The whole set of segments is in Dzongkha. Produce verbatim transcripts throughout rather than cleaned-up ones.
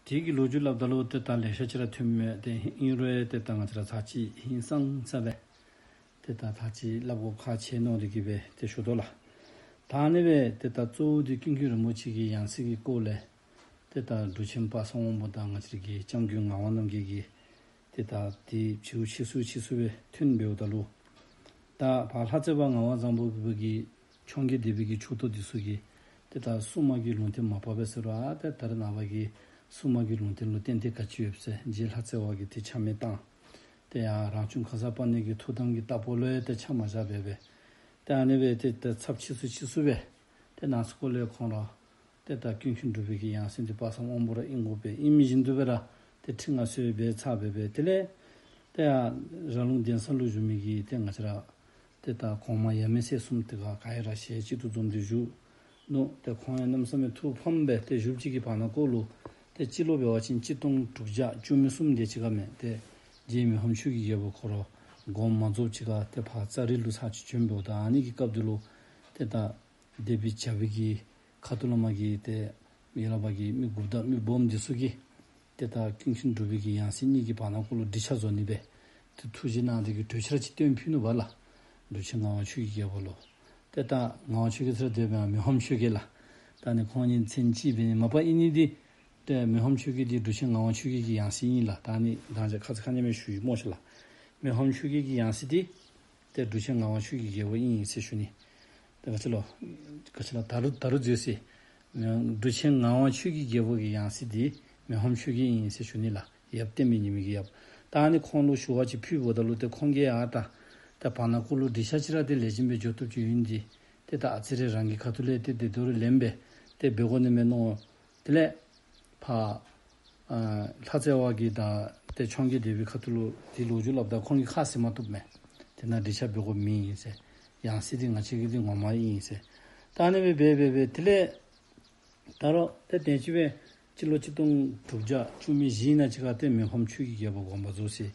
དེ་གི་ལོ་རྒྱུས་སླབ་ད་ལུ་ཏེ་ད་ལེ་ཤ་ཅིག་ར་ཐོནམ་མས། ཏེ་ཨིན་རུང་ཏེ་ད་ང་བཅས་ར་ཚར་ཅིག་ཧིང་སངས་ས་སྦེ་ཏེ་ད་ཚར་ཅིག་སླབ་དགོཔ་ཁག་ཆེ་མནོ་སྟེ་གིས་སྦེ་ཏེ་ཞུ་དོ་ལགས། ད་ཨ་ནི་སྦེ་ཏེ་ད་གཙོ་བོ་འདི་ཀུན་མཁྱེན་རིན་པོ་ཆེ་གི་ཡང་སྲིད་ཀྱི་སྐོར་ལས་ཏེ་ད་འབྲུག་ཆེན་དཔག་བསམ་དབང་པོ་དང་ང་བཅས་རའི་གི་སྐྱབས་མགོན་ངག་དབང་རྣམ་རྒྱལ་གྱི་ཏེ་ད་དེ་ཕྱེད་ཕྱེད་སུ་ཕྱེད་སུ་སྦེ་ཐོན་འབདཝ་ད་ལུ་ད་ཕར་ལྷ་རྩེ་བ་ངག་དབང་བཟང་པོ་གི་འཕྱོངས་རྒྱས་སྡེ་པའི་གི་ཕྱོགས་གཏོགས་འདི་ཚུ་གིས་ཏེ་ད་སྲུང་མ་གི་ལུང་བསྟན་མ་བབས་པས་ཟེར་རུང་ཨ་ཏེ་ད་རེས་ནངས་པ་གི་སྲུང་མ་གི་ལུང་བསྟན་ལུ་བརྟེན་ཏེ་ག་ཅི་ཡོད་ཟེར་རྗེ་ལྷ་རྩེ་བ་གིས་ཏེ་ཆ་མེད་བཏང་། ཏེ་ཡང་རང་བྱུང་ཁརྶ་པཱ་ཎི་གི་ཐུགས་དམ་གྱི་བརྟག་པ་ལུ་ཡང་ཏེ་ཆ་མ་བཞག་པར་སྦེ་ཏེ་ཨ་ནི་སྦེ་ཏེ་ད་ཚབ་ཕྱེད་སུ་ཕྱེད་སུ་སྦེ་ཏེ་ནང་སྐོར་ལས་ཁོང་ར་ཏེ་ད་ཀུན་མཁྱེན་འབྲུག་པའི་གི་ཡང་སྲིད་འདི་དཔག་བསམ་དབང་པོ་ར་ཨིན་དགོ་པས། ཨིན་མི་བཞིན་དུ་སྦེ་ར་ཏེ་ཁྲི་མངའ་གསོལ་འབད་ཚར་སྦེ་སྦེ་དེ་ལས་ཏེ་ཡང་ར་ལུང་གདན་ས་ལུ་བཞུགས་མི་གི་ཏེ་ང་བཅས་ར་ཏེ་ད་གོང་མ་ཡབ་མེས་སྲས་གསུམ་དེ་ཁར་ག་ར་ཞལ་གཅིག་ཏུ་འཛོམས་ཏེ་བཞུགས་ནུག། ཏེ་ཁོང་ཡང་གནམ་མེད་ས་མེད་ཐུགས་ཕམ་སྦེ་ཏེ་བཞུགས་ཅིག་གི་བར་ན་ཀོ་ལུ་ཏེ་སྤྱི་ལོ་འབད་བ་ཅིན་གཅིག་སྟོང་དྲུག་བརྒྱ་བཅུ་མེད་གསུམ་དེ་ཅིག་ཁར་མས། ཏེ་རྗེ་མི་ཕམ་ཆོས་ཀྱི་རྒྱལ་པོ་ཁོ་ར་དགོངས་མ་རྫོགས་ཅིག་ཁར་ཏེ་ཕར་ཙཱ་རི་ལུ་ཚར་ཅིག་བྱོན་འབདཝ་ད་ཨ་ནི་གི་སྐབས་དེ་ལུ་ཏེ་ད་སྡེ་པའི་བྱ་བའི་གི་ཁ་ཐུག་ལས་མར་གྱི་ཏེ་མི་ལ་བ་གི་མི་འགོ་བདག་མི་སྦོམ་འདི་ཚུ་གིས་ཏེ་ད་ཀུན་མཁྱེན་འབྲུག་པའི་གི་ཡང་སྲིད་གཉིས་ཀྱི་བར་ན་ཀོ་ལུ་འགྲིག་ཆ་བཟོ་ནི་སྦེ་ཏེ་ཐུགས་རྗེ་གནང་སྟེ་གིས་གྲོས་འཆར་ཅིག་བཏོན་ཕུལ་ནུག་པ་ལགས། འབྲུག་ཆེན་ངག་དབང་ཆོས་ཀྱི་རྒྱལ་པོ་ལུ། ཏེ་ད་ངག་དབང་ཆོས་རྒྱལ་ཟེར་དེ་སྦེ་མི་ཕམ་ཆོས་རྒྱལ་ལགས། ད་ནི་ཁོང་གཉིས་མཚན་གཅིག་འབད་ནི་མ་པ་ཨིན་ནི་འདི་ཏེ་མི་ཕམ་ཆོས་རྒྱལ་འདི་འབྲུག་ཆེན་ངག་དབང་ཆོས་རྒྱལ་གྱི་ཡང་སྲིད་ཨིན་ལགས། ད་ནི་ད་ཅི་ཁ་ཙ་ཁ་ཉིནམ་སྦེ་ཞུ་ཡི་སྨོ་ཤ་ལགས། མི་ཕམ་ཆོས་རྒྱལ་གྱི་ཡང་སྲིད་འདི་ཏེ་འབྲུག་ཆེན་ངག་དབང་ཆོས་ཀྱི་རྒྱལ་པོ་ཨིན་ཟེར་ཞུ་ནི། ཏེ་ག་ཅི་ལོ། ག་ཅི་ལོ་ད་རུང་ད་རུང་མཛོད་ཟེར། འབྲུག་ཆེན་ངག་དབང་ཆོས་ཀྱི་རྒྱལ་པོ་གི་ཡང་སྲིད་འདི་མི་ཕམ་ཆོས་རྒྱལ་ཨིན་ཟེར་ཞུ་ནི་ལགས། ཡབ་བསྟན་པའི་ཉི་མ་གི་ཡབ། ད་ནི་ཁོང་ལུ་ཞུ་བ་ཅིག་ཕུལཝ་ད་ལུ་ཏེ་ཁོང་གིས་ཨ་ད་ད་བར་ན་ཀོ་ལུ་འགྲིག་ཆ་ཅིག་ར་ཏེ་ལེགས་ཤོམ་སྦེ་འགྱོ་བཏུབ་ཅིག་ཡོད་ནི་འདི་ཏེ་ད་ཨ་ཙི་རེ་རང་གི་ཁ་ཐུག་ལས་ཏེ་དེ་དོ་རུང་ལེན་སྦེ་ཏེ་འབད་དགོ་ནི་མས་མནོ། དེ་ལས་ཕར་ཨ་ལྷ་རྩེ་བ་གི་ད་ཏེ་འཕྱོངས་རྒྱས་སྡེ་པའི་ཁ་ཐུག་ལུ་དེ་ལོ་རྒྱུས་སླབ་ད་ཁོང་གིས་ཁ་བཟེད་མ་བཏུབ་མས། དེ་ནང་འགྲིག་ཆ་འབད་དགོཔ་མེད་ཨིན་ཟེར། ཡང་སྲིད་འདི་ང་བཅས་ཀྱི་འདི་ངོ་མ་ཨིན་ཟེར། ད་ཨ་ནི་སྦེ་འབད་འབད་འབད་དེ་ལས་ད་རུང་ཏེ་དེ་ཅིག་སྦེ་སྤྱི་ལོ་གཅིག་སྟོང་དྲུག་བརྒྱ་བཅུ་མེད་བཞི་ནང་ཅིག་ཁར་ཏེ་མི་ཕམ་ཆོས་ཀྱི་རྒྱལ་པོ་དགོངས་པ་རྫོགས་ཟེར།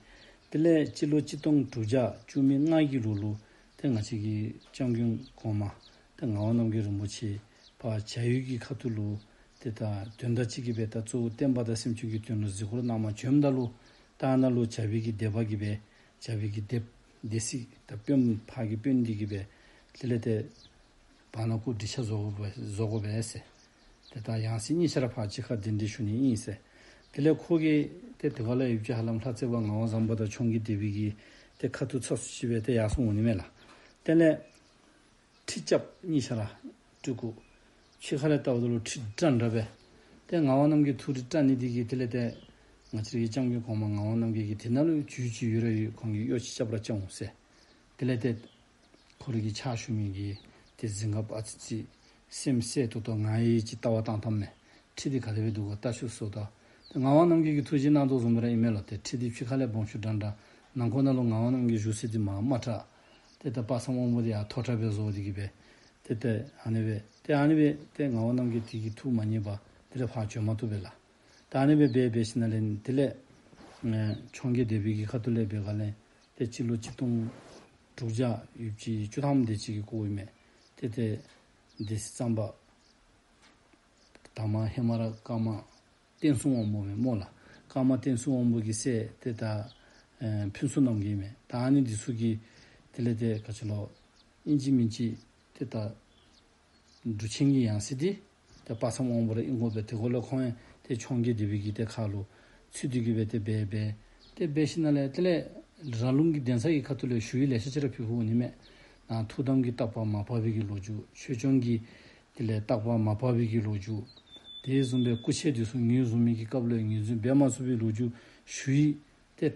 དེ་ལས་སྤྱི་ལོ་གཅིག་སྟོང་དྲུག་བརྒྱ་བཅུ་མེད་ལྔ་གི་ལོ་ལུ་ཏེ་ང་བཅས་ཀྱི་སྐྱབས་མགོན་གོང་མ་ཏེ་ངག་དབང་རྣམ་རྒྱལ་རིན་པོ་ཆེ་ཕར་བྱ་ཡུལ་གྱི་ཁ་ཐུག་ལུ་ཏེ་ད་དོན་དག་ཅིག་གིས་སྦེ་ད་གཙོ་བོ་བསྟན་པ་དང་སེམས་ཅན་གྱི་དོན་ལུ་གཟིགས་སྐོར་གནང་མ་བྱོནམ་ད་ལུ་ད་ནཱ་ལུ་བྱ་བའི་གི་སྡེ་པ་གིས་སྦེ་བྱ་བའི་གི་སྡེ་སྡེ་སྲིད་ད་དཔོན་ཕར་གྱི་དཔོན་འདི་གིས་སྦེ་དེ་ལས་ཏེ་བར་ན་ཀོ་འགྲིག་ཆ་བཟོ་དགོ་པས་བཟོ་དགོ་པས་ཟེར། ཏེ་ད་ཡང་སྲིད་གཉིས་ཆ་ར་ཕར་གཅིག་ཁར་གདན་འདྲེན་ཞུ་ནི་ཨིན་ཟེར། དེ་ལས་ཁོ་གིས་ཏེ་དེ་ཁ་ལས་ཡུདཔ་ཅིག་ཧ་ལམ་ལྷ་རྩེ་བ་ངག་དབང་བཟང་པོ་དང་འཕྱོངས་རྒྱས་སྡེ་པའི་གི་ཏེ་ཁ་ཐུག་ཚ་སུ་ཅིག་སྦེ་ཏེ་ཡར་སོང་འོང་ནི་མས་ལགས། དེ་ལས་ཁྲི་རྐྱབ་གཉིས་ཆ་ར་སྤྲུལ་སྐུ་ཕྱི་ཁ་ལས་བལྟཝ་ད་ལུ་ཁྲི་འདྲ་འདྲ་སྦེ། ཏེ་ངག་དབང་རྣམ་རྒྱལ་ཐུགས་རིག་བཀྲ་ནི་འདི་གིས་དེ་ལས་ཏེ་ང་བཅས་རའི་སྐྱབས་མགོན་གོང་མ་ངག་དབང་རྣམ་རྒྱལ་གྱིས་དེ་ནང་ལུ་ཇུས་ཅིག་ཡོད་ར་ཡོད། ཁོང་གིས་གཡོ་ཅིག་རྐྱབ་ར་རྐྱབ་འོང་ཟེར། དེ་ལས་ཏེ་ཁོ་རའི་གི་ཕྱག་ཞུ་མི་གི་ཏེ་གཟིམ་འགགཔ་ཨ་ཙི་ཅིག་སེམས་གསལ་ཏོག་ཏོ་ང་ཡི་ཅིག་ལྟ་བ་བཏང་བཏངམ་མས། ཁྲི་འདི་ག་དེ་སྦེ་འདུག་ག་ལྟ་ཤོག་ཟེརཝ་ད། ཏེ་ངག་དབང་རྣམ་རྒྱལ་གྱིས་ཐུགས་བཞེད་གནང་དོ་བཟུམ་སྦེ་ར་ཨིན་མས་ལོ། ཏེ་ཁྲི་འདི་ཕྱི་ཁ་ལས་སྦོམ་ཆུང་འདྲ་འདྲ། ནང་ཁོག་ནང་ལུ་ངག་དབང་རྣམ་རྒྱལ་བཞུགས་ས་འདི་མར་དམའ་དྲགས། ཏེ་ད་དཔག་བསམ་དབང་པོ་འདི་ཡར་མཐོ་དྲགས་སྦེ་བཟོ་སྟེ་གིས་སྦེ། ཏེ་ཏེ་ཨ་ནི་སྦེ་ཏེ་ཨ་ནི་སྦེ་ཏེ་ངག་དབང་རྣམ་རྒྱལ་དེ་གི་ཐུགས་མ་མཉེས་པར་དེ་ལས་ཕར་བྱོན་མ་བཏུབ་པས་ལགས། ད་ཨ་ནི་སྦེ་འབད་འབད་ཞིནམ་ལས་དེ་ལས་ཨེ་འཕྱོངས་རྒྱས་སྡེ་པའི་གི་ཁ་ཐུག་ལས་འབད་ག་ལས་ཏེ་སྤྱི་ལོ་གཅིག་སྟོང་དྲུག་བརྒྱ་ཡུདཔ་ཅིག་བཅུ་ཐམ་དེ་ཅིག་གི་སྐོར་ཨིན་མས། ཏེ་ཏེ་སྡེ་སྲིད་གཙང་པ་དང་པ་ཧེ་མ་ར་ཀརྨ་བསྟན་སྲུང་དབང་པོ་མས་སྨོ་ལགས། ཀརྨ་བསྟན་སྲུང་དབང་པོ་གི་སྲས་ཏེ་ད་ཨེ་ཕུན་ཚོགས་རྣམ་རྒྱལ་མས། ད་ཨ་ནི་འདི་ཚུ་གིས་དེ་ལས་ཏེ་ག་ཅི་ལོ་ཨིན་ཅི་མིན་ཅི་ཏེ་ད་འབྲུག་ཆེན་གྱི་ཡང་སྲིད་འདི་ཏེ་དཔག་བསམ་དབང་པོ་ར་ཨིན་དགོ་པས། དེ་གུ་ལུ་ཁོང་ཡང་ཏེ་འཕྱོངས་རྒྱས་སྡེ་པའི་གི་ཏེ་ཁ་ལུ་ཚུད་དེ་གིས་སྦེ་ཏེ་འབད་འབད་ཏེ་འབད་ཞིནམ་ལས་དེ་ལས་ར་ལུང་གི་གདན་ས་གི་ཁ་ཐུག་ལས་ཞུ་ཡིག་ལེ་ཤ་ཅིག་ར་ཕུལ་ཕུལཝ་ཨིན་མས། ནཱ་ཐུགས་དམ་གྱི་བརྟག་པ་མ་བབས་པའི་གི་ལོ་རྒྱུས། ཆོས་སྐྱོང་གི་དེ་ལས་བརྟག་པ་མ་བབས་པའི་གི་ལོ་རྒྱུས། དེ་བཟུམ་སྦེ་སྐུ་མཆེད་འདི་ཚུ་ངོས་བཟུང་མི་གི་སྐབས་ལུ་ངོས་འཛིན་འབད་མ་ཚུགས་པའི་ལོ་རྒྱུས་ཞུ་ཡིག་ཏེ་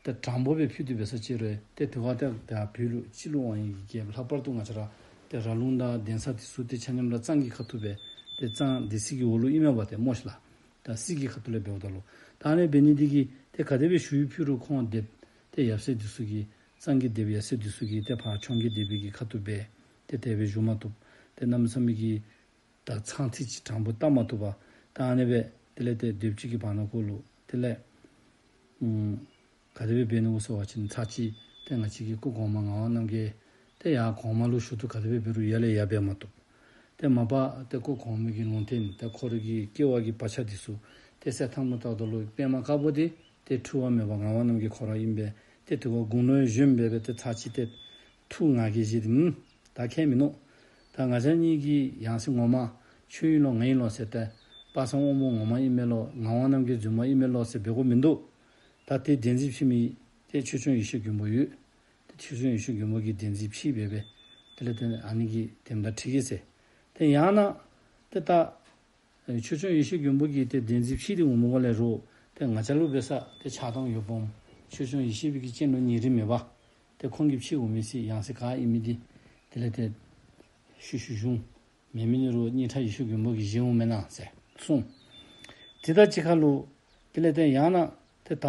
ཏེ་དྲང་པོ་སྦེ་ཕུལ་ཏེ་འབད་ས་ཅིག་རུང་ཏེ་དེ་བ་ཏེ་ད་བོད་ལུ་སྤྱི་ལུ་དབང་བའི་གི་རྒྱལཔོ་ལྷག་པར་དུ་ང་བཅས་ར་ཏེ་ར་ལུང་དང་གདན་ས་འདི་ཚུ་ཏེ་ཆ་མཉམ་ར་གཙང་གི་ཁ་ཐུག་སྦེ་ཏེ་གཙང་སྡེ་སྲིད་ཀྱི་འོག་ལུ་ཨིན་མས་པ་ཏེ་སྨོ་ཤ་ལགས། ད་སྲིད་ཀྱི་ཁ་ཐུག་ལས་འབདཝ་ད་ལུ་ད་ཨ་ནི་འབད་ནི་འདི་གིས་ཏེ་ག་དེ་སྦེ་ཞུ་ཡིག་ཕུལ་རུང་ཁོང་སྡེ་པ་ཏེ་ཡབ་སྲས་འདི་ཚུ་གིས་གཙང་གི་སྡེ་པ་ཡབ་སྲས་འདི་ཚུ་གིས་ཏེ་ཕར་འཕྱོངས་རྒྱས་སྡེ་པའི་གི་ཁ་ཐུག་སྦེ་ཏེ་དེ་སྦེ་ཞུ་མ་བཏུབ། ཏེ་གནམ་མེད་ས་མེད་ཀྱི་ད་ཚང་ཐིག་ཅིག་དྲང་པོ་བཏབ་མ་བཏུབ་པར་ད་ཨ་ནི་སྦེ་དེ་ལས་ཏེ་སྡེ་པ་ཅིག་གི་བར་ན་ཀོ་ལུ་དེ་ལས་ཨུམ་ག་དེ་སྦེ་འབད་ནུག་གོ་ཟེར་བ་ཅིན་ཚར་ཅིག་ཏེ་ང་བཅས་ཀྱི་སྐུ་གོང་མ་ངག་དབང་རྣམ་རྒྱལ་ཏེ་ཡར་གོང་མ་ལུ་ཞུ་བཏུབ་ག་དེ་སྦེ་འབད་རུང་ཡར་ལས་ཡར་འབད་མ་བཏུབ། ཏེ་མ་པ་ཏེ་སྐུ་གོང་མའི་གི་ལུང་བསྟན་ཏེ་ཁོ་རའི་གི་སྐྱེ་བ་གི་བག་ཆགས་འདི་ཚུ་ ཏེ་ཟེར་ཐངས་མ་ཐག་ཏུ་ལུ་པདྨ་དཀར་པོ་འདི་ཏེ་འཁྲུལ་བ་མེད་པ་ངག་དབང་རྣམ་རྒྱལ་ཁོ་ར་ཨིན་པས། ཏེ་དེ་གུ་དགུང་ལོ་ཡང་གཞོནམ་འབད་བས། ཏེ་ཚར་གཅིག་ཏེ་ཐུགས་ང་རྒྱལ་བཞེས་ཏེ་ཨུམ་ད་ཁྱད་མིན་ནུག། ད་ང་བཅས་གཉིས་ཀྱི་ཡང་སྲིད་ངོ་མ་ཁྱོད་ཨིན་ལོ་ང་ཨིན་ལོ་ཟེར་ཏེ་དཔག་བསམ་དབང་པོ་ངོ་མ་ཨིན་མས་ལོ་ངག་དབང་རྣམ་རྒྱལ་རྫུན་མ་ཨིན་མས་ལོ་ཟེར་འབད་དགོཔ་མིན་འདུག། ད་དེ་བདེན་འཛིན་ཕྱེ་མི་ཏེ་ཆོས་སྐྱོང་ཡེ་ཤེས་མགོན་པོ་ཡོད། ཏེ་ཆོས་སྐྱོང་ཡེ་ཤེས་མགོན་པོ་གིས་བདེན་འཛིན་ཕྱེ་འབད་བས། དེ་ལས་ཏེ་ཨ་ནི་གིས་དེ་འདྲ་འགྲིག་གེ་ཟེར། ཏེ་ཡང་ན་ཏེ་ད་ཨེ་ཆོས་སྐྱོང་ཡེ་ཤེས་མགོན་པོ་གིས་ཏེ་བདེན་འཛིན་ཕྱེ་སྟེ་འོང་མི་ག་ལས་རུང་ཏེ་ང་བཅས་ལུ་འབད་ས་ཏེ་ཆགས་སྡང་ཡོདཔ་འོང་། ཆོས་སྐྱོང་ཡེ་ཤེས་པའི་གི་སྤྱན་ལུ་ཉེ་རིང་མེད་པ། ཏེ་ཁོང་གིས་ཕྱེ་འོང་མི་ཟེར་ཡང་སྲིད་ག་ཨིན་མི་འདི་དེ་ལས་ཏེ་ཤུལ་ཤུལ་བྱུང་། མེན་མི་ནི་རུང་སྙིང་ཁྲག་ཡེ་ཤེས་མགོན་པོ་གིས་བཞེས་འོང་མེན་ན་ཟེར་གསུངས། ཏེ་ད་གཅིག་ཁར་ལུ་དེ་ལས་ཏེ་ཡང་ན་ཏེ་ད་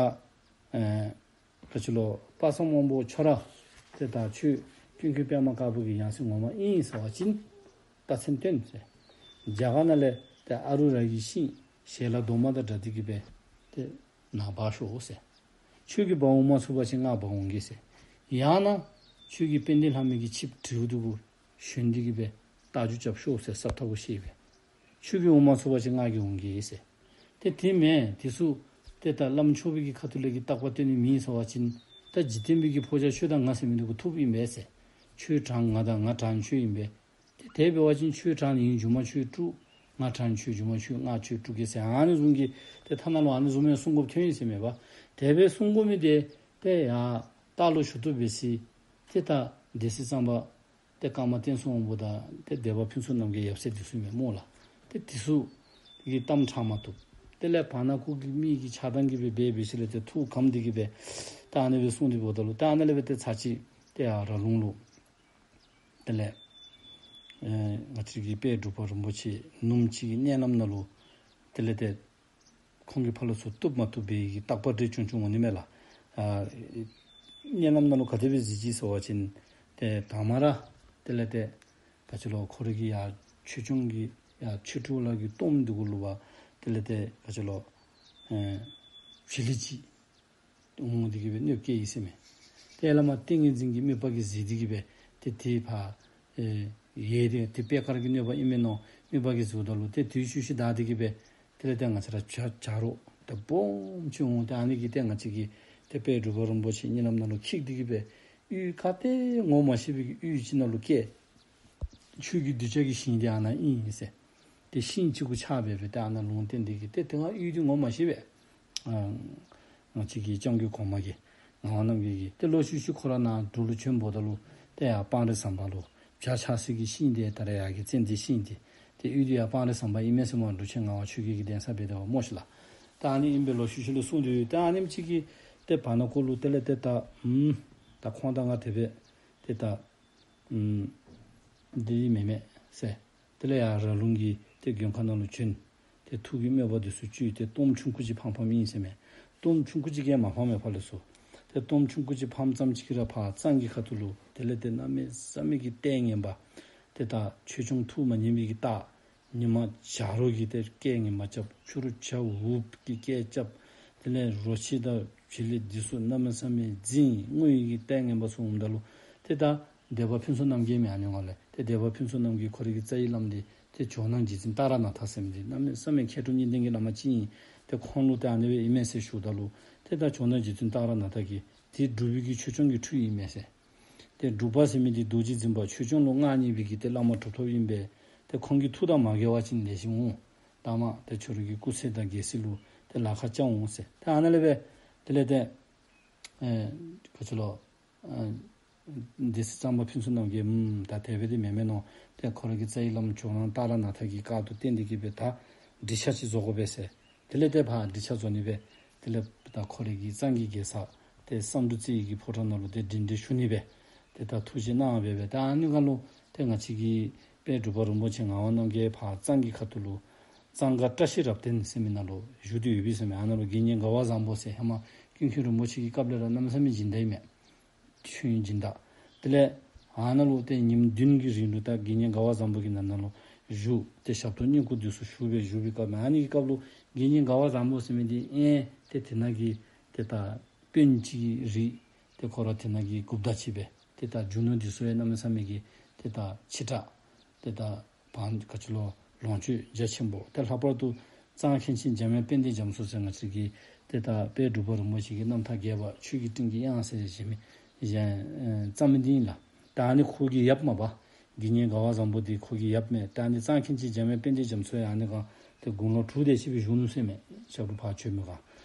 ཨེ་ག་ཅི་ལོ་དཔག་བསམ་དབང་པོ་ཁྱོད་ར་ཏེ་ད་ཁྱོད་ཀུན་མཁྱེན་པདྨ་དཀར་པོ་གི་ཡང་སྲིད་ངོ་མ་ཨིན་ཟེར་བ་ཅིན་རྟགས་མཚན་སྟོན་ཟེར། རྒྱ་གར་ནང་ལས་ཏེ་ཨ་རུ་ར་གི་ཤིང་ཞལ་ལག་རྡོག་མ་དང་འདྲ་སྟེ་གི་སྦེ་ཏེ་ནཱ་འབག་ཤོག་ཟེར། ཁྱོད་ཀྱིས་འབག་འོང་མ་ཚུགས་པ་ཅིན་ང་འབག་འོང་གེ་ཟེར། ཡང་ན་ཁྱོད་ཀྱིས་དཔལ་ལྡན་ལྷ་མོ་གི་ཆིབས་དྲེའུ་འདི་གུ་ཞོན་ཏེ་གི་སྦེ་རྟ་རྒྱུག་རྐྱབ་ཤོག་ཟེར་ཟབ་ཐག་གུ་བཤད་པས། ཁྱོད་ཀྱིས་འོང་མ་ཚུགས་པ་ཅིན་ང་གིས་འོང་གེ་ཟེར། ཏེ་དེ་མེན་དེ་ཚུ་ཏེ་ད་བླམ་ཆོས་པའི་གི་ཁ་ཐུག་ལས་ཀྱི་བརྟག་པ་སྟོན་ནི་མེད་ཟེར་བ་ཅིན་ད་འཇིག་རྟེན་པའི་གི་ཕོ་རྒྱས་ཁྱོད་དང་ང་ཟེར་མི་འདི་གུ་ཐུགཔ་ཨིན་པས་ཟེར། ཁྱོད་དྲང་ང་དང་ང་དྲང་ཁྱོད་ཨིན་པས། ཏེ་དེ་འབད་བ་ཅིན་ཁྱོད་དྲང་ནི་ཨིན་རྒྱུ་མ་ཁྱོད་དཀྲུག། ང་དྲང་ཁྱོད་རྒྱུ་མ་ཁྱོད་ང་ཁྱོད་དཀྲུག་གེ་ཟེར་ཨ་ནི་བཟུམ་གྱི་ཏེ་ཐ་ན་ལུ་ཨ་ནི་བཟུམ་ཡང་གསུང་དགོཔ་ཐོན་ཡི་ཟེར་མས་པ། དེ་སྦེ་གསུང་དགོ་མི་དེ་ཏེ་ཡར་ལྟག་ལུ་ཞུ་བཏུབ་པས་ཟེར། ཏེ་ད་སྡེ་སྲིད་གཙང་པ་ཏེ་ཀརྨ་བསྟན་སྲུང་དབང་པོ་དང་ཏེ་སྡེ་པ་ཕུན་ཚོགས་རྣམ་རྒྱལ་ཡབ་སྲས་འདི་ཚུ་མས་སྨོ་ལགས། ཏེ་འདི་ཚུ་གིས་གཏམ་དྲང་མ་བཏུབ། དེ་ལས་བར་ན་ཁོ་གི་མི་གི་ཆགས་སྡང་གིས་སྦེ་འབད་འབད་ཞིནམ་ལས་ཏེ་ཐུགས་ཁམས་འདི་གིས་སྦེ་ད་ཨ་ནི་སྦེ་གསུངས་ཏེ་འབདཝ་ད་ལུ་ད་ཨ་ནི་ལས་སྦེ་ཏེ་ཚར་གཅིག་ཏེ་ཡར་ར་ལུང་ལུ་དེ་ལས་ཨེ་ང་བཅས་ཀྱི་དཔལ་འབྲུག་པ་རིན་པོ་ཆེ་ནུབ་མོ་ཅིག་གི་མནལ་ལམ་ནང་ལུ་དེ་ལས་ཏེ་ཁོང་གིས་ཕར་ལས་ཚུར་བཏུབ་མ་བཏུབ་པའི་གི་བརྟག་པ་འདི་བྱུང་བྱུངམ་འོང་ནི་མས་ལགས། ཨ་མནལ་ལམ་ནང་ལུ་ག་དེ་སྦེ་གཟིགས་ཅི་ཟེར་བ་ཅིན་ཏེ་དང་པ་ར་དེ་ལས་ཏེ་ག་ཅི་ལོ་ཁོ་རའི་གི་ཡར་ཆོས་སྐྱོང་གི་ཡར་ཆོས་དྲུག་ལ་གི་གཏོརམ་འདི་གུ་ལུ་བ་དེ་ལས་ཏེ་ག་ཅི་ལོ་ཨེ་བྱི་ལི་ཅིག་འོང་སྟེ་གི་སྦེ་གནོདཔ་བཀལ་ཡི་ཟེར་མས། ཏེ་བླ་མ་ཏིང་ངེ་འཛིན་གྱིས་དམིགས་པ་གིས་གཟིགས་ཏེ་གི་སྦེ་ཏེ་དེ་ཕར་ཨེ་ཡལ་ཏེ་ཏེ་པད་དཀར་གྱི་གནོད་པ་ཨིན་མས་མནོ་དམིགས་པ་གིས་གཟིགསཔ་ད་ལུ་ཏེ་དུས་ཤུལ་ཤུལ་བདའ་སྟེ་གི་སྦེ་དེ་ལས་ཏེ་ང་བཅས་ར་བྱ་བྱ་རོག་ཏེ་སྦོམ་ཅིག་འོང་། ཏེ་ཨ་ནི་གིས་ཏེ་ང་བཅས་ཀྱི་ཏེ་དཔལ་འབྲུག་པ་རིན་པོ་ཆེ་གཉིད་ལམ་ནང་ལུ་འཁྱིད་དེ་གི་སྦེ་ཡུལ་ག་ཏེ་ངོ་མ་ཤེས་པའི་གི་ཡུལ་ཅིག་ནང་ལུ་བསྐྱལ། ཁྱོད་ཀྱི་གདུལ་བྱ་གི་ཞིང་འདི་ཨ་ནཱ་ཨིན་ཟེར། ཏེ་ཤིང་ཅིག་གུ་ཆགས་སྦེ་སྦེ་ཏེ་ཨ་ནཱ་ལུང་བསྟན་ཏེ་གི་ཏེ་ཏེ་ང་ཡུལ་འདི་ངོ་མ་ཤེས་པས། ཨ་ང་བཅས་ཀྱི་སྐྱབས་མགོན་གོང་མ་གིས་ངག་དབང་རྣམ་རྒྱལ་གྱིས་ཏེ་ལོག་ཤུལ་ཤུལ་ཁོ་ར་ནཱ་འབྲུག་ལུ་བྱོནམ་ད་ལུ་ཏེ་ཡར་སྤང་རི་ཟམ་པ་ལུ་བྱ་ཆགས་སའི་གི་ཤིང་འདི་ད་རེས་ཡར་གྱི་ཙན་དན་ཤིང་འདི་ཏེ་ཡུལ་འདི་ཡར་སྤང་རི་ཟམ་པ་ཨིན་མས་ཟེར་སྨོ། འབྲུག་ཆེན་ངག་དབང་ཆོས་རྒྱལ་གྱི་གདན་ས་འབད་དེ་བ་སྨོ་ཤིག་ལགས། ད་ཨ་ནི་ཨིན་པས་ལོག་ཤུལ་ཤུལ་ལུ་གསུངས་ཏེ་ཡོད། ད་ཨ་ནེམ་ཅིག་གིས་ཏེ་བར་ན་ཁོ་ལུ་དེ་ལས་ཏེ་ད་ཨུམ་ད་ཁོང་དང་ང་དེ་སྦེ་ཏེ་ད་ཨུམ་འདི་མེན་མས་ཟེར། དེ་ལས་ཡར་ར་ལུང་གི་ཏེ་མགོན་ཁང་ནང་ལུ་བྱོན། ཏེ་ཐུགས་ཀྱི་དམོད་པ་འདི་ཚུ་བཅོལ་ཏེ་གཏོརམ་ཆུང་ཀུ་ཅིག་འཕངམ་འཕངམ་ཨིན་ཟེར་མས། གཏོརམ་ཆུང་ཀུ་ཅིག་གིས་མ་འཕངམ་མས་ཕར་ལས་ཚུར། ཏེ་གཏོརམ་ཆུང་ཀུ་ཅིག་འཕངམ་ཙམ་ཅིག་གིས་ར་ཕར་གཙང་གི་ཁ་ཐུག་ལུ་དེ་ལས་ཏེ་གནམ་མེད་ས་མེད་ཀྱི་ལྟས་ངན་པ། ཏེ་ད་ཆོས་སྐྱོང་ཐུགས་མ་མཉེས་པའི་གི་རྟགས། ཉི་མ་བྱ་རོག་གི་ཏེ་སྐད་ངན་པ་རྐྱབ། ཕྱི་རུ་བྱ་འུགཔ་གི་སྐད་རྐྱབ། དེ་ལས་རོ་ཁྱི་དང་བྱི་ལི་འདི་ཚུ་གནམ་མེད་ས་མེད་འཛིང་དངོས་ཡོད་ཀྱི་ལྟས་ངན་པ་ཚུ་འོངམ་ད་ལུ་ཏེ་ད་སྡེ་པ་ཕུན་ཚོགས་རྣམ་རྒྱལ་མས། ཨ་ནི་ངོ་ལས་ཏེ་སྡེ་པ་ཕུན་ཚོགས་རྣམ་རྒྱལ་ཁོ་རའི་གི་རྩ་བའི་བླམ་འདི་ཏེ་ཇོ་ནང་རྗེ་བཙུན་ཏཱ་ར་ནཱ་ཐ་ཟེར་མི་འདི་གནམ་མེད་ས་མེད་མཁས་གྲུབ་གཉིས་ལྡན་གྱི་བླ་མ་ཅིག་ཨིན། ཏེ་ཁོང་ལུ་ཏེ་ཨ་ནི་སྦེ་ཨིན་མས་ཟེར་ཞུཝ་ད་ལུ་ཏེ་ད་ཇོ་ནང་རྗེ་བཙུན་ཏཱ་ར་ནཱ་ཐ་གིས་ཏེ་འབྲུག་པའི་གི་ཆོས་སྐྱོང་གི་འཕྲུལ་ཨིན་མས་ཟེར། ཏེ་འབྲུག་པ་ཟེར་མི་འདི་རྡོ་རྗེ་འཛིན་པ་ཆོས་སྐྱོང་ལུ་མངའ་བརྙེས་པའི་གི་ཏེ་བླ་མ་གྲུབ་ཐོབ་ཨིན་པས། ཏེ་ཁོང་གི་ཐུགས་དང་མ་འགལ་བ་ཅིན་ལེགས་ཤོམ་འོང་། ད་མ་ཏེ་ཁྱོད་རའི་གི་སྐུ་ཚེ་དང་རྒྱལ་སྲིད་ལུ་ཏེ་ལཱ་ཁག་རྐྱབ་འོང་ཟེར། ཏེ་ཨ་ནཱ་ལས་སྦེ་དེ་ལས་ཏེ་ཨེ་ག་ཅི་ལོ་ཨེ་སྡེ་སྲིད་གཙང་པ་ཕུན་ཚོགས་རྣམ་རྒྱལ་ཨུམ་ད་དེ་སྦེ་འདི་མེན་མས་མནོ། ཏེ་ཁོ་རའི་གི་རྩ་བའི་བླམ་ཇོ་ནང་ཏཱ་ར་ནཱ་ཐ་གི་བཀའ་དང་བསྟུན་ཏེ་གི་སྦེ་ད་འགྲིག་ཆ་ཅིག་བཟོ་དགོ་པས་ཟེར། དེ་ལས་ཏེ་ཕར་འགྲིག་ཆ་བཟོ་ནི་སྦེ་དེ་ལས་ད་ཁོ་རའི་གི་གཙང་གི་རྒྱལ་ས་ཏེ་བསམ་འགྲུབ་རྩེ་གི་ཕོ་བྲང་ནང་ལུ་ཏེ་གདན་འདྲེན་ཞུ་ནི་སྦེ་ཏེ་ད་ཐུགས་བཞེད་གནང་སྦེ་སྦེ་ད་ཨ་ནི་ཁར་ལུ་ཏེ་ང་བཅས་ཀྱི་དཔལ་འབྲུག་པ་རིན་པོ་ཆེ་ངག་དབང་རྣམ་རྒྱལ་ཕར་གཙང་གི་ཁ་ཐུག་ལུ་གཙང་ཁ་བཀྲ་ཤིས་རབ་བརྟན་ཟེར་མི་ནང་ལུ་བཞུགས་ཏེ་ཡོད་པས་ཟེར་མས། ཨ་ནཱ་ལུ་དགེ་བསྙེན་དགའ་བ་བཟང་པོ་ཟེར་ཧེ་མ་ཀུན་མཁྱེན་རིན་པོ་ཆེ་གི་སྐབས་ལས་ར་གནམ་མེད་ས་མེད་སྦྱིན་བདག་ཨིན་མས། ཆོས་སྦྱིན་བདག། དེ་ལས་ཨ་ནཱ་ལུ་ཏེ་ཉིནམ་བདུན་གྱི་རིང་ལུ་ད་དགེ་བསྙེན་དགའ་བ་བཟང་པོ་གི་ནང་ན་ལུ་བཞུགས་ཏེ་ཞབས་ཏོག་བསྙེན་བཀུར་འདི་ཚུ་ཞུ་སྦེ་བཞུགས་པའི་སྐབས་ཨ་ནི་གི་སྐབས་ལུ་དགེ་བསྙེན་དགའ་བ་བཟང་པོ་ཟེར་མི་འདི་ཨེ་ཏེ་དེ་ནང་གི་ཏེ་ད་དཔོན་ཅིག་གི་རིགས་ཏེ་ཁོ་ར་དེ་ནང་གི་འགོཔ་ད་ཅིག་སྦེ་ཏེ་ད་རྒྱུ་ནོར་འདི་ཚུ་ཡང་གནམ་མེད་ས་མེད་ཀྱི་ཏེ་ད་ཆེ་དྲགས་ཏེ་ད་བང་ག་ཅི་ལོ་ལོངས་སྤྱོད་རྒྱ་ཆེན་པོ་ཏེ་ལྷག་པར་དུ་ གཙང་མཁན་ཆེན་འཇམ་དབྱངས་དཔལ་ལྡན་རྒྱ་མཚོ་ཟེར་ང་བཅས་ཀྱི་ཏེ་ད་དཔལ་འབྲུག་པ་རིན་པོ་ཆེ་གི་རྣམ་ཐར་རྒྱས་པ་ཆོས་ཀྱི་སྤྲིན་གྱི་དབྱངས་ཟེར་ཞེས་མི་གཞན་ཨེ་རྩོམ་མི་འདི་ཨིན་ལགས། ད་ཨ་ནི་ཁོ་གི་ཡབ་མས་པ། དགེ་བསྙེན་དགའ་བ་བཟང་པོ་འདི་ཁོ་གི་ཡབ་མས། ད་ཨ་ནི་གཙང་མཁན་ཆེན་འཇམ་དབྱངས་དཔལ་ལྡན་རྒྱ་མཚོ་ཡང་ཨ་ནི་སྒང་ཏེ་དགུང་ལོ་དྲུག་དེ་ཅིག་སྦེ་བཞུགས་ནུག་ཟེར་མས། ཞབས་དྲུང་ཕར་བྱོན་མི་སྒང་།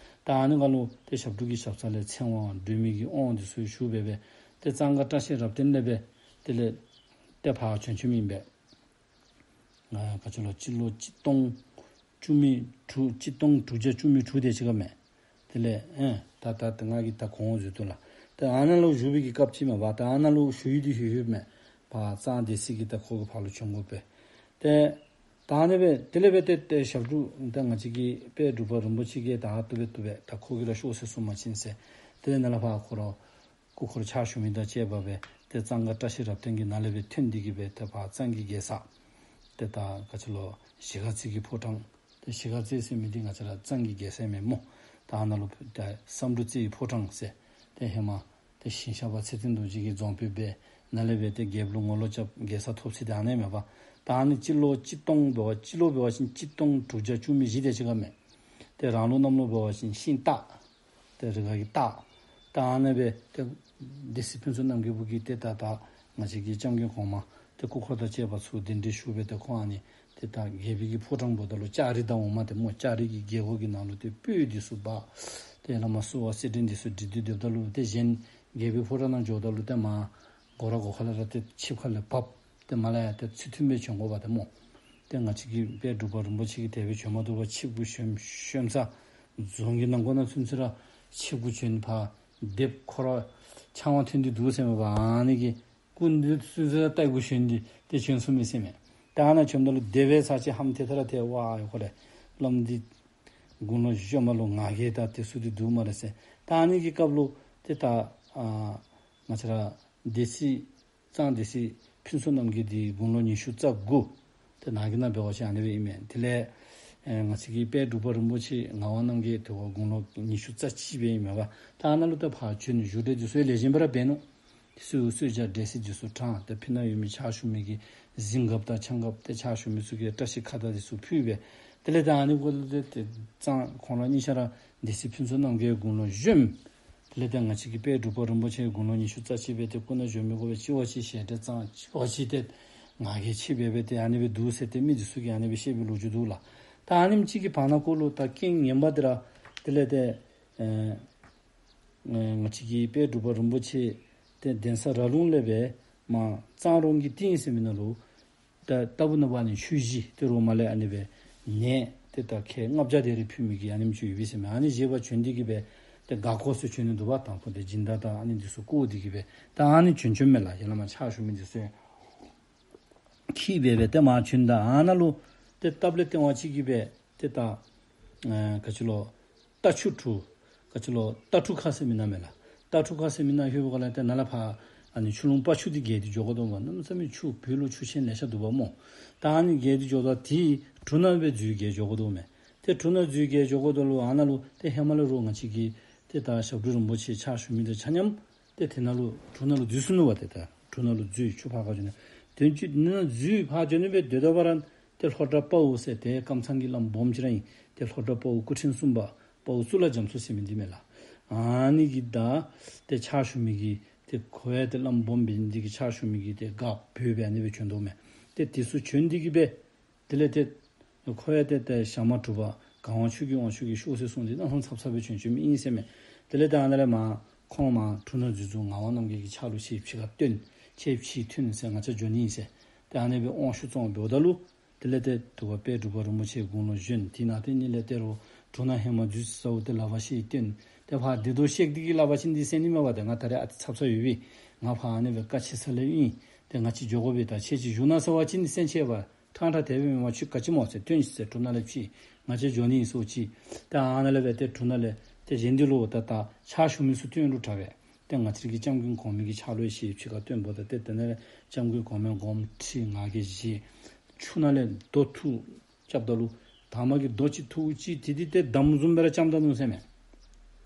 ད་ཨ་ནི་སྒང་ལུ་ཏེ་ཞབས་དྲུང་གི་ཞབས་ས་ལས་ཚེ་དབང་སྒྲོལ་མའི་གི་དབང་འདི་ཚུ་ཞུ་སྦེ་སྦེ་ཏེ་གཙང་ཁ་བཀྲ་ཤིས་རབ་བརྟན་ལས་སྦེ་དེ་ལས་ཏེ་ཕར་བྱོན་བྱོནམ་ཨིན་པས། ཨ་ག་ཅི་ལོ་སྤྱི་ལོ་གཅིག་སྟོང་བཅུ་མེད་དྲུག་གཅིག་སྟོང་དྲུག་བརྒྱ་བཅུ་མེད་དྲུག་དེ་ཅིག་ཁར་མས། དེ་ལས་ཨེ་ད་ད་ད་ང་གིས་ད་གོང་འོག་བཟོ་དོ་ལགས། ད་ཨ་ནཱ་ལུ་བཞུགས་པའི་གི་སྐབས་ཅིག་མས་པ། ད་ཨ་ནཱ་ལུ་བཞུགས་ཡུལ་འདི་ལྷོད་ལྷོདཔ་མས། ཕར་གཙང་སྡེ་སྲིད་ཀྱིས་ད་ཁོ་གི་ཕར་ལུ་བྱོན་དགོ་པས། ཏེ་ད་ཨ་ནི་སྦེ་དེ་ལས་སྦེ་ཏེ་ཏེ་ཞབས་དྲུང་ད་ང་བཅས་ཀྱི་དཔལ་འབྲུག་པ་རིན་པོ་ཆེ་གིས་ད་བཏུབ་པས་བཏུབ་པས། ད་ཁོ་གིས་ར་ཤོག་ཟེར་གསུངམ་ཅིག་ཨིན་ཟེར། དེ་ལས་ནཱ་ལས་ཕར་ཁོ་ར་སྐུ་འཁོར་ཕྱག་ཞུ་མི་དང་བཅས་པ་སྦེ་ཏེ་གཙང་ཁ་བཀྲ་ཤིས་རབ་བརྟན་གྱི་ནང་ལས་སྦེ་ཐོན་ཏེ་གིས་སྦེ་ཏེ་ཕར་གཙང་གི་རྒྱལ་ས་ཏེ་ད་ག་ཅི་ལོ་གཞིས་ཀ་རྩེ་གི་ཕོ་བྲང་། ཏེ་གཞིས་ཀ་རྩེ་ཟེར་མི་འདི་ང་བཅས་ར་གཙང་གི་རྒྱལ་ས་མེན་སྨོ། ད་ཨ་ནཱ་ལུ་ཏེ་བསམ་འགྲུབ་རྩེ་ཡི་ཕོ་བྲང་ཟེར་ཏེ་ཧེ་མ་ཏེ་ཞིང་ཤག་པ་ཚེ་བརྟན་རྡོ་རྗེ་གིས་རྫོང་དཔོན་འབད་ནཱ་ལས་སྦེ་ཏེ་རྒྱལཔོ་ལུ་ངོ་ལོག་རྐྱབ་རྒྱལ་ས་ཐོབ་ས་འདི་ཨ་ནི་མས་པ། ད་ཨ་ནི་སྤྱི་ལོ་གཅིག་སྟོང་འབད་བ་སྤྱི་ལོ་འབད་བ་ཅིན་གཅིག་སྟོང་དྲུག་བརྒྱ་བཅུ་མེད་བཞི་དེ་ཅིག་ཁར་མས། ཏེ་རང་ལུགས་གནམ་ལོ་འབད་བ་ཅིན་ཤིང་སྟག། ཏེ་རི་ག་གི་སྟག། ད་ཨ་ནི་སྦེ་ཏེ་སྡེ་སྲིད་ཕུན་ཚོགས་རྣམ་རྒྱལ་བུ་གིས་ཏེ་ད་ད་ང་བཅས་ཀྱི་སྐྱབས་མགོན་གོང་མ་ཏེ་སྐུ་འཁོར་དང་བཅས་པ་ཚུ་གདན་འདྲེན་ཞུ་སྦེ་ཏེ་ཁོང་ཨ་ནི་ཏེ་ད་རྒྱལ་པོའི་གི་ཕོ་བྲང་འབདཝ་ད་ལུ་ལྕགས་རི་དང་འོག་མ་ཏེ་སྨོ། ལྕགས་རི་གི་རྒྱལ་སྒོ་གི་ནང་ལུ་ཏེ་སྤོས་འདི་ཚུ་འབག། ཏེ་བླ་མ་བསུ་བ་སེར་སྦྲེང་འདི་ཚུ་སྒྲིག་སྟེ་སྡོདཔ་ད་ལུ་ཏེ་གཞན་རྒྱལ་པོའི་ཕོ་བྲང་ནང་འགྱོཝ་ད་ལུ་ཏེ་མར་སྒོ་ར་སྒོ་ཁ་ལས་ར་ཏེ་ཆིབས་ཁ་ལས་བབས། ཏེ་མར་ལས་ཡར་ཏེ་ཚུལ་མཐུན་སྦེ་བྱོན་དགོ་པ་ཏེ་སྨོ། ཏེ་ང་བཅས་ཀྱི་དཔལ་འབྲུག་པ་རིན་པོ་ཆེ་གིས་དེ་སྦེ་བྱོན་མ་བཏུབ་པར་ཆིབས་གུ་ཞོན་ཞོན་ས་རྫོང་གི་ནང་སྒོ་ནང་ཚུན་ཚོད་ར་ཆིབས་གུ་བྱོན། ཕར་སྡེཔ་ཁོ་ར་ཕྱག་དབང་ཐོན་ཏེ་འདུག་ཟེར་མས་པ། ཨ་ནི་གི་སྐུ་མདུན་ཚུན་ཚོད་ར་ལྟག་གུ་ཞོན་ཏེ་ཏེ་བྱོན་སོང་མས་ཟེར་མས། ད་ཨ་ནཱ་བྱོནམ་ད་ལུ་སྡེཔ་ཚར་ཅིག་ཧམ་ཐལ་ཐལ་ར་ཐལ་བ་ཡོད་ཁོ་རེ། བླམ་འདི་དགུང་ལོ་གཞོནམ་ལུ་ང་རྒྱལ་དང་དེ་ཚུ་འདི་འདུག་སྨ་རེ་ཟེར། ད་ཨ་ནི་གི་སྐབས་ལུ་ཏེ་ད་ཨ་ང་བཅས་ར་སྡེ་སྲིད་གཙང་སྡེ་སྲིད་ཕུན་ཚོགས་རྣམ་རྒྱལ་འདི་དགུང་ལོ་ཉི་ཤུ་རྩ་དགུ། ཏེ་ནང་གི་ནང་འབད་བ་ཅིན་ཨ་ནི་སྦེ་ཨིན་མས། དེ་ལས་ཨེ་ང་བཅས་ཀྱི་དཔལ་འབྲུག་པ་རིན་པོ་ཆེ་ངག་དབང་རྣམ་རྒྱལ་དེ་བ་དགུང་ལོ་ཉི་ཤུ་རྩ་གཅིག་སྦེ་ཨིན་མས་པ། ད་ཨ་ནཱ་ལུ་ཏེ་ཕར་བྱོན་བཞུགས་གྲལ་འདི་ཚུ་ལེགས་ཤོམ་སྦེ་ར་འབད་ནུག། དེ་ཚུ་གསོལ་ཇ་འབྲས་སིལ་འདི་ཚུ་དྲངས། ཏེ་ཕི་ནང་ཡོད་མི་ཕྱག་ཞུ་མི་གི་གཟིམ་གབ་དང་ཆང་གབ་ཏེ་ཕྱག་ཞུ་མི་ཚུ་གི་བཀྲ་ཤིས་ཁ་དར་འདི་ཚུ་ཕུལ་སྦེ། དེ་ལས་ད་ཨ་ནི་འགོ་ལས་ཏེ་གཙང་ཁོང་ར་གཉིས་ཆ་ར་སྡེ་སྲིད་ཕུན་ཚོགས་རྣམ་རྒྱལ་དགུང་ལོ་གཞོནམ། དེ་ལས་ཏེ་ང་བཅས་ཀྱི་དཔལ་འབྲུག་པ་རིན་པོ་ཆེ་དགུང་ལོ་ཉི་ཤུ་རྩ་གཅིག་སྦེ་ཏེ་སྐུ་ན་གཞོན་མི་དགོ་པས། གཅིག་བ་གཅིག་ཞལ་འདྲིས་གཙང་། གཅིག་བ་གཅིག་ཏེ་ང་རྒྱལ་ཆེ་སྦེ་སྦེ་ཏེ་ཨ་ནི་སྦེ་འདུག་ཟེར་ཏེ་མི་འདི་ཚུ་གིས་ཨ་ནི་སྦེ་བཤད་པའི་ལོ་རྒྱུས་འདུག་ལགས། ད་ཨ་ནེམ་ཅིག་གི་བར་ན་ཁོ་ལུ་ད་རྐྱེན་ངན་པ་འདི་ར་དེ་ལས་ཏེ་ཨེ་ཨེ་ང་བཅས་ཀྱི་དཔལ་འབྲུག་པ་རིན་པོ་ཆེ་ཏེ་གདན་ས་ར་ལུང་ལས་སྦེ་མར་གཙང་རོང་གི་སྟེང་ཟེར་མི་ནང་ལུ་ད་ལྟ་བུ་ནང་པ་ནི་ཆུ་བཞི་ཏེ་རོ་མ་ལས་ཨ་ནི་སྦེ་ནས་ཏེ་ད་ཁལ་ལྔ་བརྒྱ་དེ་རེ་ཕུལ་མི་གི་ཨ་ནེམ་ཅིག་ཡོད་པས་ཟེར་མས། ཨ་ནི་བཞེས་པར་བྱོན་ཏེ་གིས་སྦེ་ཏེ་སྒར་སྐོར་ཚུ་བྱོན་ནི་འདུག་པ། དང་ཕུ་ཏེ་སྦྱིན་བདག་དང་ཨ་ནི་འདི་ཚུ་བསྐོར་ཏེ་གིས་སྦེ་ད་ཨ་ནི་བྱོན་བྱོནམ་མས་ལགས། ཡར་ལས་མར་ཕྱག་ཞུ་མི་འདི་ཚུ་འཁྱིད་སྦེ་སྦེ་ཏེ་མར་བྱོན། ད་ཨ་ནཱ་ལུ་ཏེ་སྟབས་ལེགས་ཏེ་བ་ཅིག་གིས་སྦེ་ཏེ་ད་ཨེ་ག་ཅི་ལོ་རྟ་ཆུ་གྲུ་ག་ཅི་ལོ་རྟ་གྲུ་ཁ་ཟེར་མི་ནང་མས་ལགས། རྟ་གྲུ་ཁ་ཟེར་མི་ནང་ལྷོད་པའི་སྒང་ལས་ཏེ་ནཱ་ལས་ཕར་ཨ་ནི་ཆུ་ཀླུང་སྤ་ཆུ་འདི་བརྒལ་ཏེ་འགྱོ་དགོ་དོ་མས། གནམ་མེད་ས་མེད་ཆུ་བོད་ལུ་ཆུ་ཆེན་ལེ་ཤ་འདུག་པ་སྨོ། ད་ཨ་ནི་བརྒལ་ཏེ་འགྱོཝ་ད་དེའི་གྲུ་ནང་སྦེ་འཛུལ་བརྒལ་འགྱོ་དགོ་དོ་མས། ཏེ་གྲུ་ནང་འཛུལ་བརྒལ་འགྱོ་དགོ་དོ་ལུ་ཨ་ནཱ་ལུ་ཏེ་ཧེ་མ་ལས་རོགས་ང་བཅས་ཀྱི་ཏེ་ད་ཞབས་དྲུང་རིན་པོ་ཆེ་ཕྱག་ཞུ་མི་དང་ཆ་མཉམ་ཏེ་དེ་ནང་ལུ་གྲུ་ནང་ལུ་འཛུལ་སོ་ནུག་པ། ཏེ་ད་གྲུ་ནང་ལུ་འཛུལ་ཆུ་ཕར་ཁ་འགྱོ་ནི། དོན་གཅིག་ནང་འཛུལ་ཕར་འགྱོ་ནི་སྦེ་སྡོད་དོ་བར་ཏེ་ལྷོ་བྲག་དཔའ་བོ་ཟེར་ཏེ་ཀམ་ཚང་གི་བླམ་སྦོམ་ཅིག་ར་ཨིན། ཏེ་ལྷོ་བྲག་དཔའ་བོ་སྐུ་ཕྲེང་གསུམ་པ་དཔའ་བོ་གཙུག་ལག་རྒྱ་མཚོ་ཟེར་མི་འདི་མས་ལགས། ཨ་ནི་གིས་ད་ཏེ་ཕྱག་ཞུ་མི་གི་ཏེ་ཁོ་ཡང་ཏེ་བླམ་སྦོམ་འབད་ནི་འདི་གིས་ཕྱག་ཞུ་མི་གི་ཏེ་སྒར་བོད་སྦེ་ཨ་ནི་སྦེ་བྱོན་དོ་མས། ཏེ་དེ་ཚུ་བྱོན་ཏེ་གིས་སྦེ་དེ་ལས་ཏེ་ཁོ་ཡང་ཏེ་ཏེ་ཞག་མ་དྲུག་པ་ག་དབང་ཆོས་ཀྱི་དབང་ཕྱུག་གིས་ཤོག་ཟེར་གསུངས་ཏེ་གནམ་ས་ཚབ་ཚབ་སྦེ་བྱོན་བྱོནམ་ཨིན་ཟེར་མས། དེ་ལས་ཏེ་ཨ་ནཱ་ལས་མར་ཁོང་མར་གྲུ་ནང་འཛུལ་འཛུལཝ་ངག་དབང་རྣམ་རྒྱལ་གྱི་ཕྱག་ལུ་ཁྱེད་ཕྱི་ཁར་སྟོན། ཁྱེད་ཕྱི་ཐོན་ཟེར། ང་བཅས་འགྱོ་ནི་ཨིན་ཟེར། ཏེ་ཨ་ནི་སྦེ་དབང་ཞུ་བཙོང་འབདཝ་ད་ལུ་དེ་ལས་ཏེ་དུ་བ་དཔལ་འབྲུག་པ་རིན་པོ་ཆེ་དགུང་ལོ་གཞོན། དེ་ནང་ཏེ་ཨ་ནི་ལས་ཏེ་རོགས་གྲུ་ནང་ཧེ་མ་འཛུལ་ཚརཝ་ཏེ་ལག་པ་བཤེད་སྟོན། ཏེ་ཕར་བདེ་སྡུག་བཤད་དེ་གིས་ལག་པ་བཤེད་ནི་འདི་གསན་ནི་མས་པ། ཏེ་ང་ད་རེས་ཨ་ཙི་ཚབ་ཚབ་ཡོད་པས། ང་ཕར་ཨ་ནི་སྦེ་བཀའ་ཆེ་ས་ལས་ཨིན། ཏེ་ང་བཅས་འགྱོ་དགོ་པས། ད་ཁྱེད་ཅིག་བཞུགས་གནང་ཟེར་བ་ཅིན་གསན་ཅི་པ། ཕྲང་ཕྲང་དེ་སྦེ་མེན་པར་ཁྱོད་ག་ཅི་སྨོ་ཟེར་སྟོན་ཤིག་ཟེར། གྲུ་ནང་ལས་ཕྱི་ང་བཅས་འགྱོ་ནི་ཨིན་ཟེར་ཅི། ཏེ་ཨ་ནཱ་ལས་སྦེ་ཏེ་གྲུ་ནང་ལས་ཏེ་གཞན་འདི་ལུ་ད་ད་ཕྱག་ཞུ་མི་ཚུ་སྟོན་རུང་དྲག་པས། ཏེ་ང་བཅས་ཀྱི་སྐྱབས་མགོན་གོང་མའི་གི་ཕྱག་ལུ་ཞེས་ཕྱི་ཁར་སྟོན་འབདཝ་ད་ཏེ་དེ་ནང་ལས་སྐྱབས་མགོན་གོང་མའི་དགོངསམ་ཁྲེལ་ང་རྒྱལ་བཞེས། ཆུ་ནང་ལས་རྡོ་འཐུ་རྐྱབ་ད་ལུ་དང་པ་གི་རྡོ་ཅིག་འཐུ་ཅི་དེ་དེ་ཏེ་འདམ་བཟུམ་སྦེ་ར་རྐྱབ་ད་ནུག་ཟེར་མས།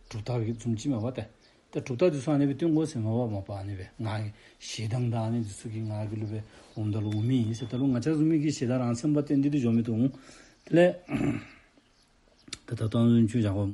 གྲུབ་རྟགས་ཀྱི་བཟུམ་ཅིག་མས་པ་ཏེ། ཏེ་གྲུབ་རྟགས་འདི་ཚུ་ཨ་ནི་སྦེ་སྟོན་དགོ་ཟེར་མས་པ་མ་པ། ཨ་ནི་སྦེ་ང་ཞེ་སྡང་དང་ཨ་ནི་འདི་ཚུ་གིས་ང་གི་ལུ་སྦེ་འོངམ་ད་ལུ་འོང་མི་ཨིན་ཟེར། ད་ལུ་ང་བཅས་བཟུམ་མའི་གི་ཞེ་སྡང་རང་སེམས་པ་བརྟེན་ཏེ་འདི་འགྱོ་མི་བཏུབ་འོང་། དེ་ལས་ ད་ད་ལྟོ་ཚུན་ཚོད་བཞག་དགོ།